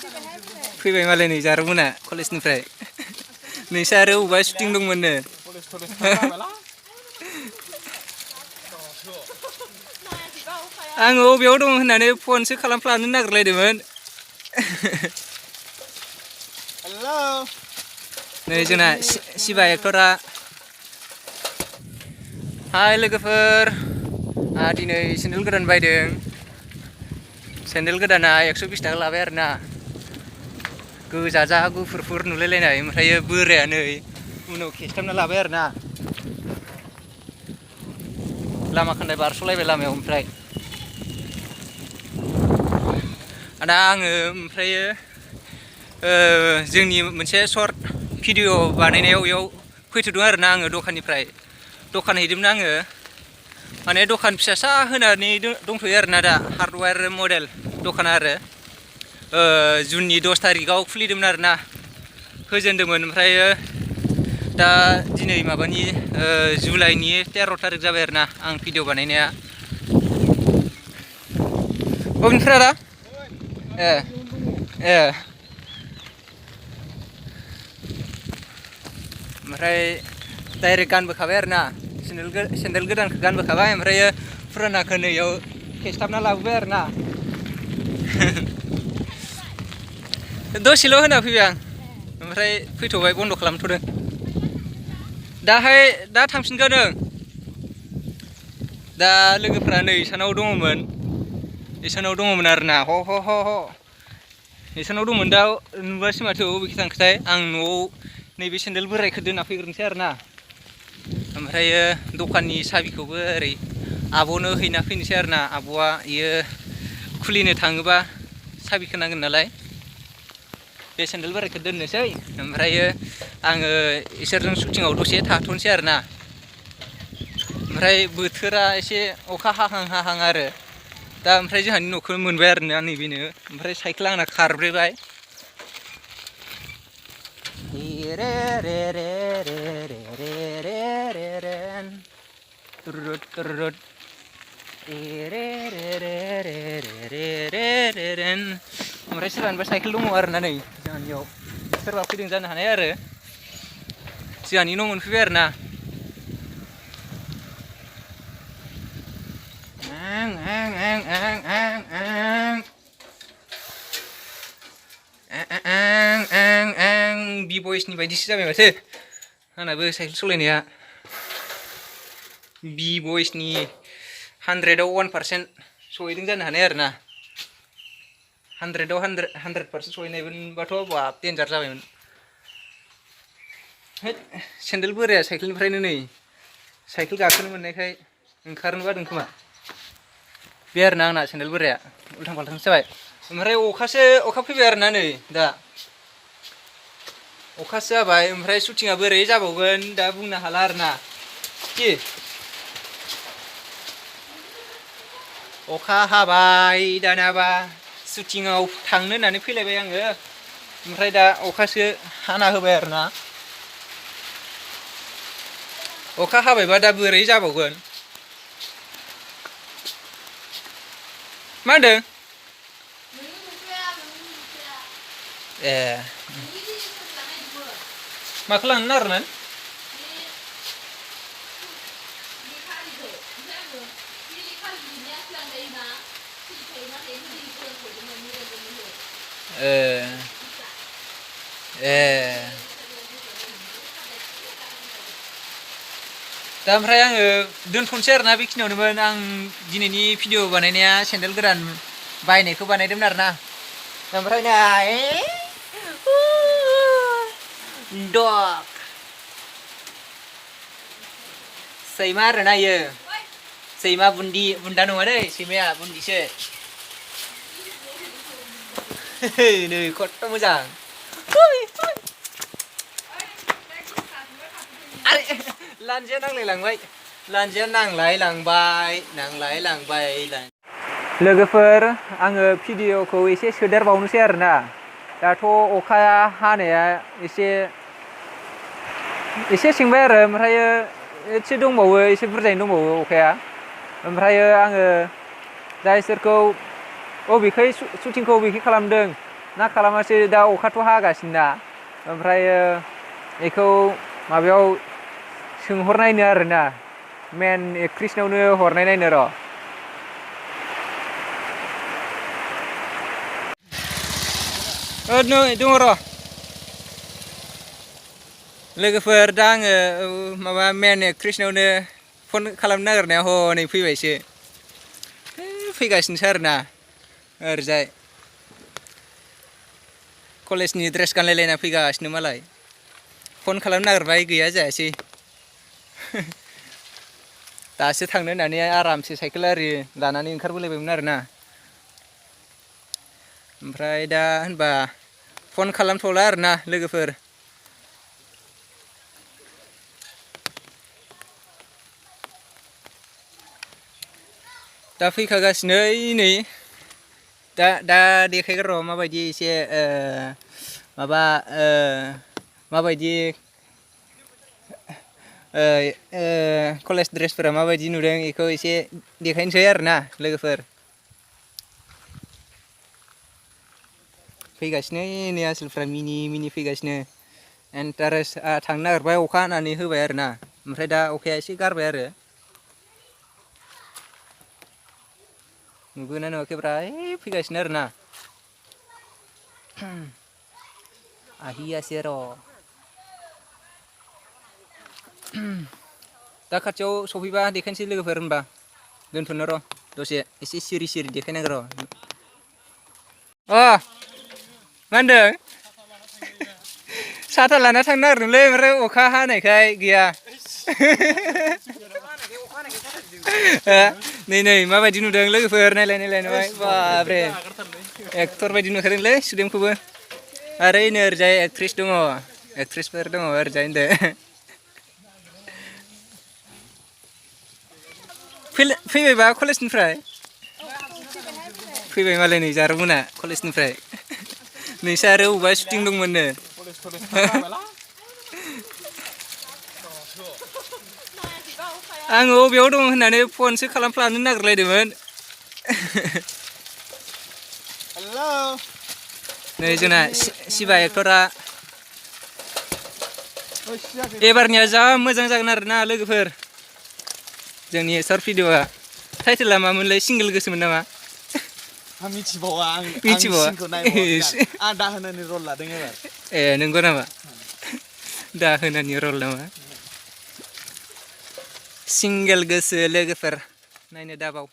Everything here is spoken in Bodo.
फैबाय मालाय नै जारौमोना कलेजनिफ्राय नोंसा आरो अबेबा शुटिं दंमोननो आङो अबेयाव दं होननानै फनसो खालामफ्लानो नागिरलायदोंमोन नै जोंना सिबा एक्टरा हाय लोगोफोर दिनै सेन्देल गोदान बायदों सेन्देल गोदाना 120 थाखा लाबाय आरोना गोजा जा गुफुरफुर नुलायलायनाय ओमफ्राय बोराया नै उनाव खेसथाबना लाबाय आरोना लामा खान्दाय बारस'लायबाय लामायाव ओमफ्राय दा आङो ओमफ्रायो जोंनि मोनसे सर्ट भिडिअ बानायनायाव बेयाव फैथ'दों आरोना आङो दखाननिफ्राय दखान हैदोंमोन आङो माने दखान फिसासा होनानै दंथ'यो आरोना दा हार्डवेर मडेल दखाना आरो जुननि 10 थारिखआव खुलिदोंमोन आरोना होजेनदोंमोन ओमफ्राय दा दिनै माबानि जुलाइनि 13 थारिख जाबाय आरोना आं भिडिअ बानायनाया बबेनिफ्राय दा ए ओमफ्राय डाइरेक्ट गानबोखाबाय आरोना सेन्देल गोदानखौ गानबोखाबाय ओमफ्राय फुरानाखौ नैयाव खेसथाबना लाबोबाय आरोना दसेल' होना फैबाय आं ओमफ्राय फैथ'बाय बन्द' खालामथ'दों दा थांफिनगोन ओं दा लोगोफ्रा नै इसानाव दङमोन आरोना इसानाव दंमोन दा नुबासो माथो बबेखि थांखोथाय आं न'आव नैबे सेन्देल बोरायखौ दोनना फैग्रोनोसै आरोना ओमफ्राय दखाननि साबिखौबो ओरै आब'नो हैना फैनोसै आरोना आब'आ इयो खुलिनो थाङोबा साबिखौ नांगोन नालाय बे सेन्देल बोरायखौ दोननोसै ओमफ्राय आङो इसोरजों शुटिंआव दसे थाथ'नोसै आरोना ओमफ्राय बोथोरा एसे अखा हाहां आरो दा ओमफ्राय जोंहानि न'खौ मोनबाय आरोना नैबेनो ओमफ्राय साइकेला आंना खारब्रेबाय ओमफ्राय सोरहानिबा साइकेल दङ आरोना नै जोंहानियाव सोरबा फैदों जानो हानाय आरो जोंहानि न' मोनफैबाय आरोना बि बयसनि बायदिसो जाबाय माथो आंनाबो साइकेल सालायनाया बि बयसनि 100आव 1% सहैदों जानो हानाय आरोना 100आव 100% सहैनायमोनबाथ' बाब देन्जार जाबायमोन सेन्देल बोराया साइकेलनिफ्रायनो नै साइकेल गाखोनो मोननायखाय ओंखारनो बादों खोमा बे आरोना आंना सेन्देल बोराया उल्थां फाल्थांसो जाबाय ओमफ्राय अखा फैबाय आरोना नै दा अखासो जाबाय ओमफ्राय शुटिंआ बोरै जाबावगोन दा बुंनो हाला आरोना अखा हाबाय दानाबा शुटिंआव थांनो होननानै फैलायबाय आङो ओमफ्राय दा अखासो हाना होबाय आरोना अखा हाबायबा दा बोरै जाबावगोन मा होनदों ए माखौ लांनो नागिरमोन दा ओमफ्राय आङो दोनथ'नोसै आरोना बेखिनियावनोमोन आं दिनैनि भिडिअ बानायनाया सेन्देल गोदान बायनायखौ बानायदोंमोन आरोना ओमफ्राय नाय डग सैमा आरोना इयो सैमा बुन्दा नङा दै सैमाया बुन्दिसो नै खथ्थ' मोजां लान्जाया नांलायलांबाय लोगोफोर आङो भिडिअखौ एसे सोदेरबावनोसै आरोना दाथ' अखाया हानाया एसे सिंबाय आरो ओमफ्राय एसे दंबावो एसे बुरजायैनो दंबावो अखाया ओमफ्राय आङो जायसोरखौ बबेखै शुटिंखौ बबेखै खालामदों ना खालामासै दा अखाथ' हागासिनो ना ओमफ्रायो बेखौ माबायाव सोंहरनायनो आरोना मेन एक्ट्रिसनावनो हरनाय नायनो र' नै दङ र' लोगोफोर दा आङो माबा मेन एक्ट्रिसनावनो फन खालामनो नागिरनाया हनै फैबायसो फैगासिनोसो आरोना ओरैजाय कलेजनि ड्रेस गानलायलायना फैगासिनो मालाय फन खालामनो नागिरबाय गैया जायासै दासो थांनो होननानै आरामसे साइकेल आरि लानानै ओंखारबोलायबायमोन आरोना ओमफ्राय दा होनबा फन खालामथ'ला आरोना लोगोफोर दा फैखागासिनो नै दा देखायगोन र' माबायदि एसे माबायदि कलेज ड्रेसफोरा माबायदि नुदों बेखौ एसे देखायनोसै आरोना लोगोफोर फैगासिनो नै आसोलफ्रा मिनि फैगासिनो इन्टारेस्टआ थांनो नागिरबाय अखा हानानै होबाय आरोना ओमफ्राय दा अखाया एसे गारबाय आरो नुगोना नुवाखैब्रा फैगासिनो आरोना आहियासै र' दा खाथियाव सफैबा देखायनोसै लोगोफोर होनबा दोनथ'नो र' दसे एसे सिरि देखायनांगौ र' मा होनदों साथा लाना थांनो नागिरदोंलै ओमफ्राय अखा हानायखाय गैया नै माबायदि नुदों लोगोफोर नायलाय नुबाय बाब्रे एक्टर बायदि नुखादोंलै सुदेमखौबो आरो नै ओरैजाय एक्ट्रिसफोर दङ ओरैजाय होनदो फैबायबा कलेजनिफ्राय फैबाय मालाय नै जारौमोना कलेजनिफ्राय नोंसो आरो अबेबा शुटिं दंमोननो आङो अबेयाव दं होननानै फनसो खालामफ्लानो नागिरलायदोंमोन नै जोंना शिबा एक्टरा एबारनिया जा मोजां जागोन आरोना लोगोफोर जोंनि सर्ट भिडिअ'आ टाइटेला मामोनलाय सिंगेल गोसोमोन नामा मिथिबावा आं दाहोनानि रल लादों एबार ए नंगौ नामा दाहोनानि रल नामा सिंगेल गोसो लोगोफोर नायनो दाबाव